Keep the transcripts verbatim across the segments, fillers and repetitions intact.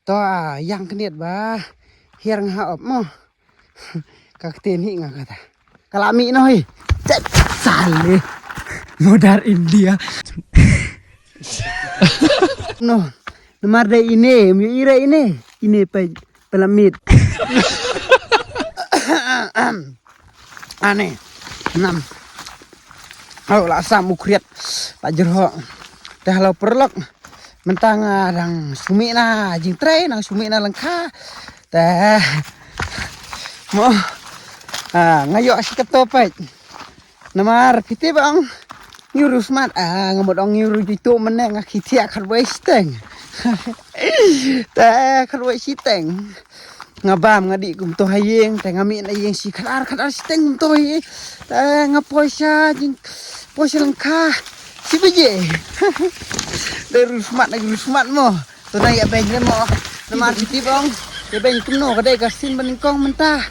To, ah, yang kniet ba. Hiar nga ha op mo. Ka ktien hi nga kata. Ka la mih noh hi. Cek sale. Modar India. No. Namar dei ine, ym ïohi re ine. Ine peit, peit la mih. Ane. Nam. Hau la sam u khriat. La jyrhoh. Te halo paralok. Mynta nga dang shu mih na jingtrei, dang shu mih na lyngkha. Te mo, ah, nga ïoh shi kato peit. Namar phi tip ong, ngi riewshu mat, ah, nga mut ong ngi riew jituh mynne, nga khie thiah khatwei shiteng. Te khatwei shiteng. Nga bam nga dih kumto ha ïing, te nga mih na ïing shi khatar khatar shiteng kumto hi. Te nga poi sha jing, poi sha lyngkha shi baje. Dei riewshu mat, dei riewshu mat mo. To nang ïa beiñ re mo. Namar phi tip ong, ïa beiñ kumno ka dei ka sien ba nyngkong mynta.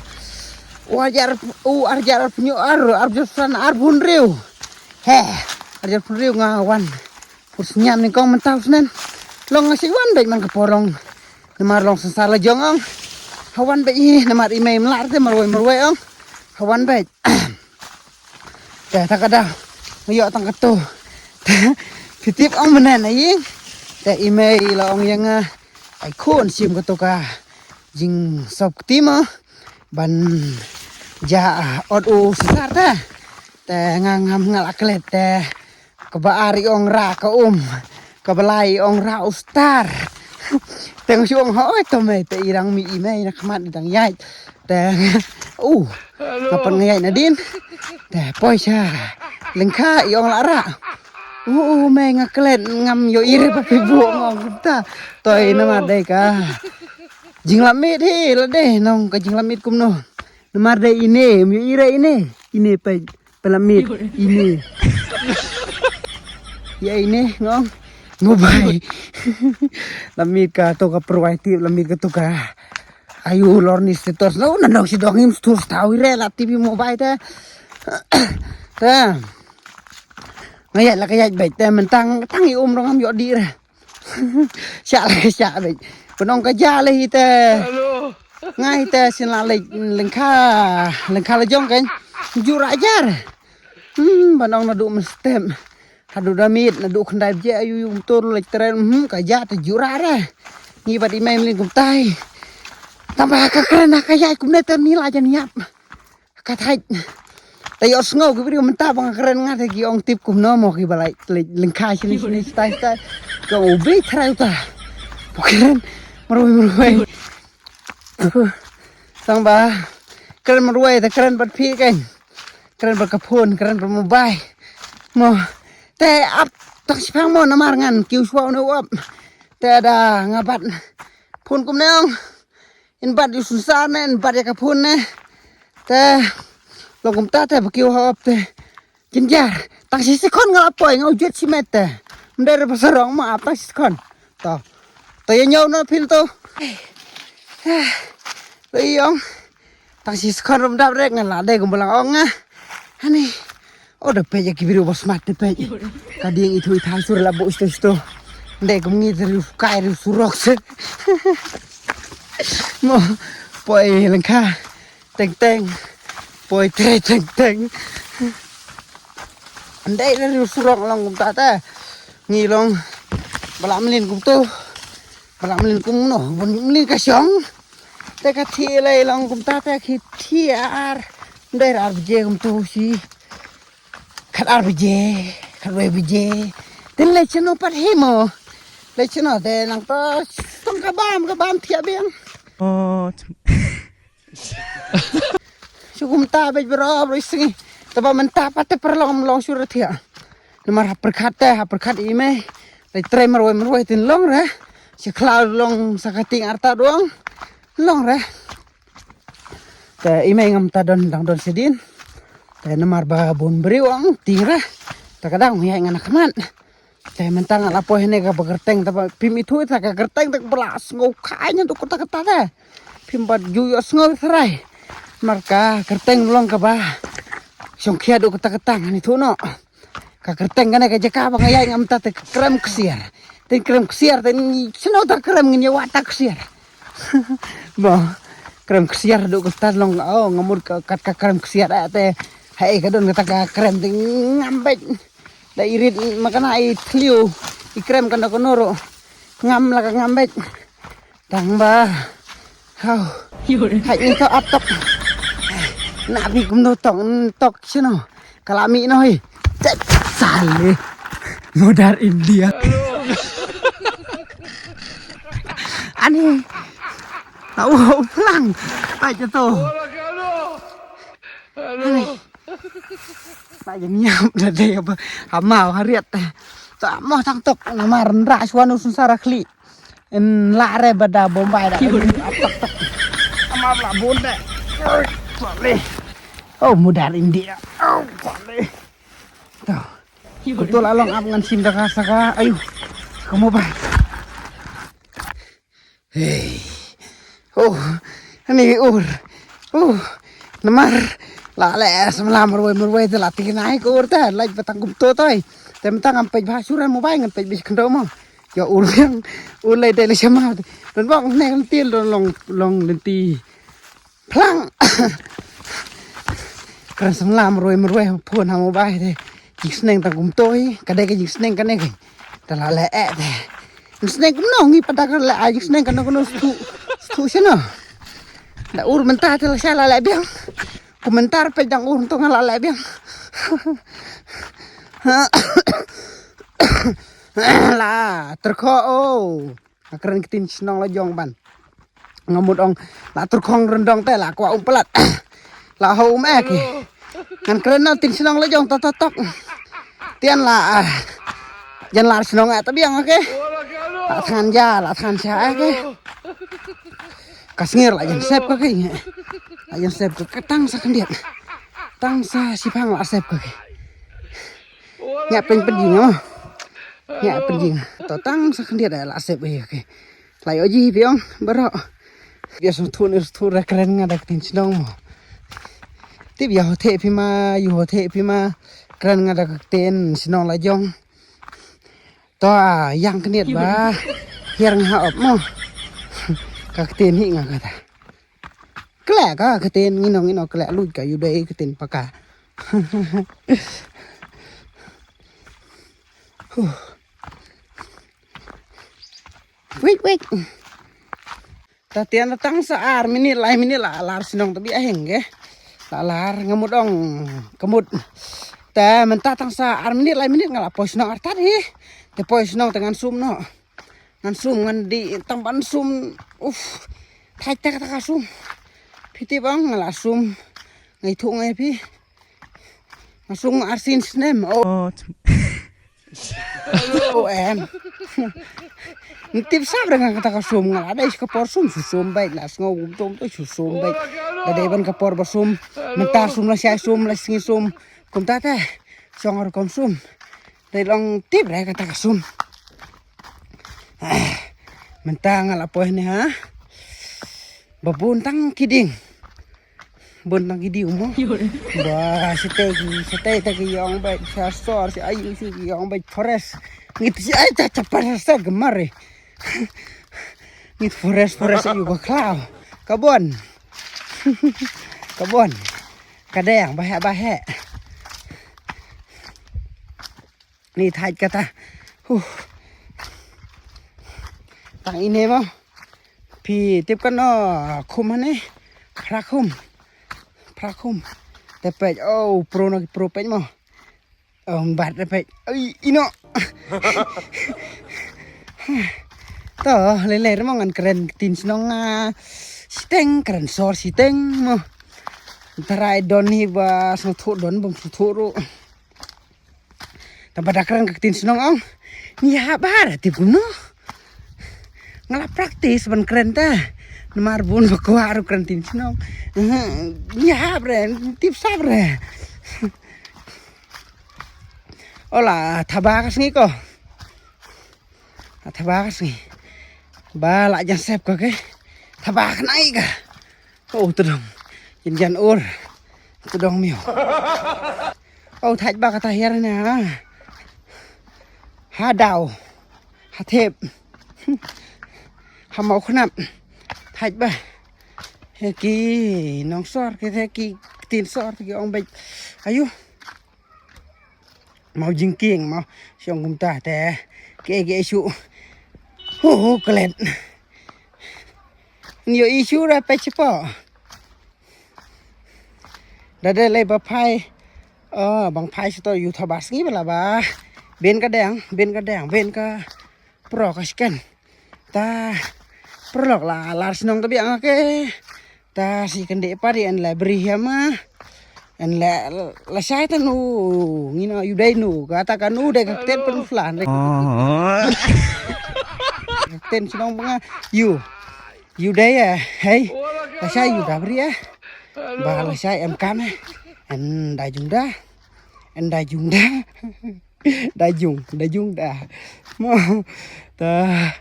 U arhajar, u arhajar arphew hynñiew, ar, arhajar san, arphew hynriew. He, arhajar arphew hynriew nga wan. Pur sñiam nyngkong mynta u snem. Long nga shu wan beit man ka por long. Namar long synsar la jong ong. Ha wan beit hi namar i mei mlar te marwei marwei ong. Ha wan beit. Te ta ka daw. Nga ïoh tang kato. Phi tip ong mynne na ïing. Te i mei la ong ïa nga. Ai khun shim kato ka. Jingsop kti mo. Ban ja ot u synsar te. Te nga ngam nga la klet te. Kaba ar i ong ra ka um. Kaba lai i ong ra u star. Te nga shu ong hooid to mei te i dang mih i mei na khmat i dang ïaid. Te u nga pan nga ïaid nadien. Te poi sha lyngkha i ong la ra. U u mei nga klet ngam ïohi re ba phi buh nga ong kumta. Toi namar dei ka jinglamit hi la dei nong ka jinglamit kumno. Namar dei ine ym ïohi re ine. Ine peit. Peit la mih ine. Ïa ine ngong. Mobile. La mih ka to ka pyrwai tip la mih ka to ka. Ayu lor ni status. No na nong shi dong im stur stawi re la T V mobile te. Te. Nga ïaid la ka ïaid beit te mynta tang i um rong am ïoh dih re. Shah la ka shah beit. Ba nong ka ja le hi te. Nga hi te sien la leit lyngkha, lyngkha la jong kan. Ju ra jar. Hmm, ba nong naduh mynstep. Haduh da miet, naduh khyndai baje ayu yu motor leit tren, hmm, ka ja te ju ra re. Ngi bad i mei mlien kumtai. Tang ba ka kren ha ka ïaid kumne te ni la jan ïap. Ka thait. Te ïohsngew ki briew mynta ba nga kren nga te ki ong tip kumno mo ki ba lai, lai lyngkha shini shini shitai shitai. Ki ong u bei thrai uta. Ba kren marwei marwei. Tang ba kren marwei te kren bad phi kan. Kren bad ka phone, kren bad mobile. Mo. Te ap tang shipang mo namar ngan kiew shuwa une u ap. Te da nga bat phone kumne ong. In bat ïa u synsar ne, in bat ïa ka phone ne. Te long kumta te ba kiew ha ap te. Jynjar. Tang shi second nga la poi nga u jet shimet te. Ym dei re ba sarong ma ap tang shi second. To. To ïa ñiew na phil to. Lo ïong. Tang shi second rum dap re nga la dei kumba lang ong nga. Hani. O da peit ïa ki briew ba smat te peit. Ka dieng ithuh ithai sur la buh sto sto. Ndei kum ngi te riewkai riewsurok se. Mo poi lyngkha. Teng teng. Poi trei teng teng. Ndei riewsurok long kumta te. Ngi long ba la mlien kumto. Ba la mlien kumno. Ba mlien ka shong. Te ka thie lei long kumta te ki thie ar. Ndei ar baje kumto shi. Khat ar baje, khat wei baje. Te leit shano pat hi mo. Leit shano te nang to tang ka bam, ka bam thiah biang. Oh. Shu kumta beit bro, bro sngi. Te ba mynta pat te pyrlong long shu re thiah. Namar ha pyrkhat te, ha pyrkhat i mei. Leit trei marwei marwei tin long re. Shi khlaw long sa ka ting arta duang. Long re. Te i mei ngam ta don dang don sidin. Te namar ba bun briew ong ting re. Te ka dang ïa ngan khmat. Te mynta nga la poi hane ka ba kyrteng te ba phim ithuh ita ka kyrteng te ba la sngew khai nya duk kata kata te. Phim ba ju ïoh sngew tharai. Mar ka kyrteng long ka ba shongkhia duk kata kata ngan ithuh noh. Ka kyrteng kane ka jaka ba nga ïaid ngam ta te ka krem ksiar. Te krem ksiar te, sno ta krem ngin ïa wad ta ksiar. Ba krem ksiar duk ka ta long, oh, nga mut ka, kat ka krem ksiar, eh, te. Hai ka don kata ka krem te ngam beit. Da irit ma kana i thliew, i krem kano kano ruh. Ngam la ka ngam beit. Tang ba. Hau. Hai ni to ap tok. Na bi kumno tok, tok sino. Ka la mih noh hi. Tet sale. Modar India. Ani. Tau plang. Hai je to. Ani. Ba ïa niam da dei ba ha mau ha riat. Ta mo tang tok namar nra shwa nu sunsara khli. En la re ba da Bombay da. Ap tok tok. Amar la bun de. Kwale. Oh, modar India. Oh, kwale. To. Betul along ap ngan sim da ka saka. Ayu. Saka Mobile. Hey. Oh, ani ur. Oh, namar la le samla marwei marwei te la ti nai ko ur ta lai patang kum to toi. Te mentang am pej ba sura Mobile ngan pej bis khando mo. Ya ur yang ur lai dei le sama. Don bok ne kan til don long long lenti. Plang. Kren samla marwei marwei phone ha Mobile te. Jingsneng tang kum toi, ka dei ka jingsneng kane ka. Ta la leh eh te. Jingsneng kumno ngi pat da ka leh ai jingsneng kano kano stu stu shano. Da ur mynta te la sha la leh biang. Ku mynta pej dang ur to nga la leh biang. La terko oh. Nga kren ktien shnong la jong ban. Nga mut ong la turkhong rendong te la kwah um palat. La ho um eh ki. Ngan kren na ktien shnong la jong tok tok tok. Tian la ah. Jan la shnong eh ta biang ke. La than ja la than sha eh ke. Ka sngir la jan sep ka ke. La jan sep ka tang sa khyndiat. Tang sa sipang la sep ka ke. Nya peng peng jing oh. Nya peng jing. To tang sa khyndiat la sep eh ke. Lai oji biong baro. Bia song thun ir thun ra kren nga da ktien shnong mo. Tip ya hote phi ma yu hote phi ma kren nga da ktien shnong la jong. To a yang kniet ba. Hiar nga op mo. Ka ktien hi nga kata. Kle ka ktien ngino ngino kle luj ka yu dei ktien paka. Huh. Wait, wait. Ta tian tang sa ar minit lai minit la lar shnong ta bi aheng ke. La lar ngamut ong kamut. Ta menta tang sa ar minit lai minit nga la poi shnong ar tat hi. Te poi shnong te ngan sum no. Ngan sum ngan di tang ban sum. Uf. Thai ta ta ka sum. Phi ti bang nga la sum. Ngai thu ngai phi. Nga sum nga arsin snem. Oh. Oh em. Ntip sab re nga kata ka sum nga la dei ka por sum shu sum bait la sngo gum tom to shu sum bait. La dei ban ka por ba sum. Mynta sum la shai sum la sngi sum. Kumta te. Shong ar kom sum. Dei long tip re kata ka sum. Mynta nga la poi ne ha. Ba bun tang ki dieng. Bun tang ki dieng mo. Ba shatei ki shatei ta ki ïong bad sha sor sha ayu shu ki ïong bad forest. Ngit shi ai ta ta forest ta gemar eh. Ngit forest forest ayu ka khlaw. Ka bon. Ka bon. Ka deng ba heh ba heh. Ni thait kata. Huh. Tang ine mo. Phi tip kano khum hane. Phra khum. Phra khum. Te pej oh pro no pro pej mo. Oh bat te pej. Ai ino. To lele mo ngan kren ktien shnong nga. Siteng kren sor siteng mo. Tarai don hi ba sngewthuh don bym sngewthuh ruh. Tang ba da kren ka ktien shnong ong. Ngi hap ba da tip kumno. Nga la practice ban kren ta. Namar bun ba kwah ruh kren ktien shnong. Ngi hap re tip sap re. Ola thaba ka sngi ko. Thaba ka sngi. Ba la jan sep ko ke. Thaba ka nai ka. Oh, tudong. Jan jan ur. Tudong miu. Oh, thaj ba kata hiar na. Ha dau. Hathep. Hamau khnap. Thaj ba. He ki nongsor ki the ki tin sor ki ong bej. Ayu. Mau jingkieng mau. Siong kumta te. Ke ke su. Hu hu klet. Nyo isu ra pej po. Da de lei ba phai. Oh, bang phai sito yu thabar sngi bala ba. Ben ka deng, ben ka deng, ben ka pro ka sken. Ta pro lok la lar snong ta biang ke. Ta si kende pari en la bri hiama. En la la sai ta nu. Ngino yu dai nu. Kata ka nu dai ka ten pen flan. Ten snong banga yu. Yu dai ya. Hei. La sai yu da bri ya. Ba la sai em kam eh. En da jung da. En da jung da. Da jung, da jung da. Mo. Ta.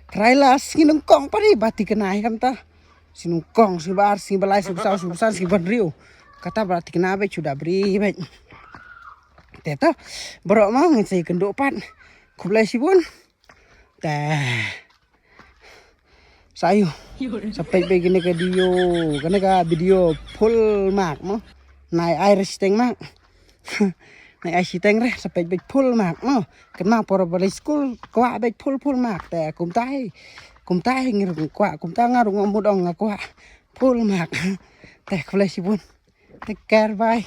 Trai la sngi nung kong pari bati kenai kam ta. Sngi nung kong, sngi bar, sngi balai, sngi basau, sngi basan, sngi ban riu. Kata bati kena bej suda bri bej. Te to. Bro mau ngin sai kendo pat. Khublei shibun. Te. Sayu. Sa peit beit kane ka video, kane ka video full mark mo. Nai ai re siteng mark. Nai ai siteng re sa peit beit full mark mo. Kena por balik school kwah beit full full mark te kumtai. Kumtai ngir kwah kumta nga rung mut ong nga kwah full mark. Te khublei shibun. Take care, bye.